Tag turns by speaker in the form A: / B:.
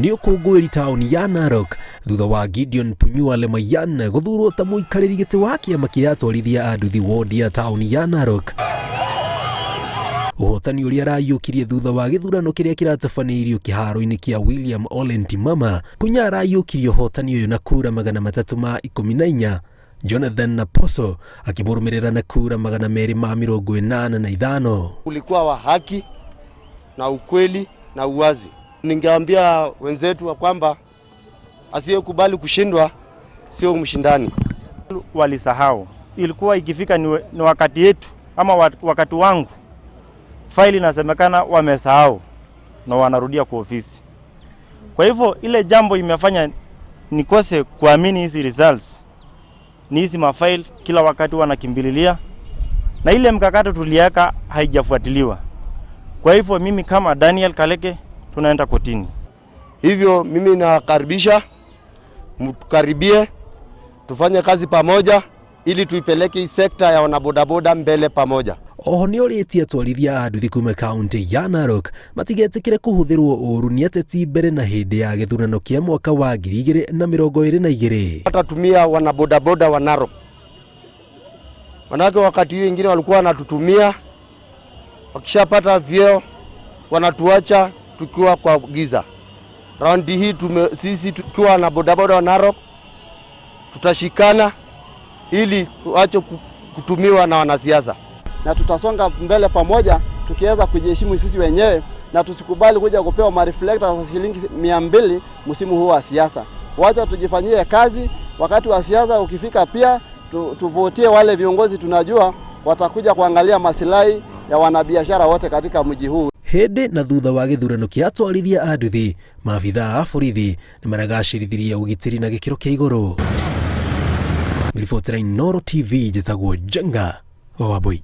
A: Nĩ ũkũngũĩri taũni ya Narok thutha wa Gideon Punyua Lemayian gũthurwo ta mũikarĩri gĩtĩ wa kĩama kĩa atwarithia a nduthi wodi ya taũni ya Narok. Ũhotani ũrĩa araiyũkirie thutha wa gĩthurano kĩrĩa kĩratabanĩirio kĩharo-inĩ kĩa William Ole Ntimama. Punya araiyũkirie ũhotani ũyũ na kura 314, Jonathan Naposo akĩmũrũmĩrĩra na kura 285.
B: Ulikuwa wa haki na ukweli na uwazi. Ningeambia wenzetu wa kwamba asiyekubali kushindwa sio mshindani.
C: Walisahau ilikuwa ikifika ni wakati yetu ama wakati wangu, faili inasemekana wamesahau na wanarudia kwa ofisi. Kwa hivyo ile jambo imefanya nikose kuamini hizi results ni hizi mafaili kila wakati wanakimbililia, na ile mkakato tuliweka haijafuatiliwa. Kwa hivyo mimi kama Daniel Kaleke tunaenda kotini.
B: Hivyo mimi nakaribisha mtukaribie, tufanye kazi pamoja ili tuipeleke hii sekta ya wanabodaboda mbele pamoja.
A: Oho nĩ orĩtie atwarithia a nduthi kuma kaunti ya Narok matigetĩkĩre kũhũthĩrwo ũũru nĩ ateti mbere na hĩndĩ ya gĩthurano kĩa mwaka wa 2022.
B: Watatumia wanabodaboda wa Narok, manake wakati hiyo ingine walikuwa wanatutumia, wakishapata vyeo wanatuacha tukiwa kwa giza. Raundi hii sisi tukiwa na bodaboda wa Narok tutashikana ili tuache kutumiwa na wanasiasa,
D: na tutasonga mbele pamoja tukiweza kujiheshimu sisi wenyewe, na tusikubali kuja kupewa mareflector za shilingi 200 msimu huu wa siasa. Wacha tujifanyie kazi. Wakati wa siasa ukifika, pia tuvotie wale viongozi tunajua watakuja kuangalia masilahi ya wanabiashara wote katika mji huu.
A: Hĩndĩ na thutha wa gĩthurano kĩa atwarithia a nduthi, maabithaa a borithi nĩ maragacĩrithirie ũgitĩri na gĩkĩro kĩa igũrũ. Ngĩribotera Inooro TV, njĩtagwo Njenga wa Wambui.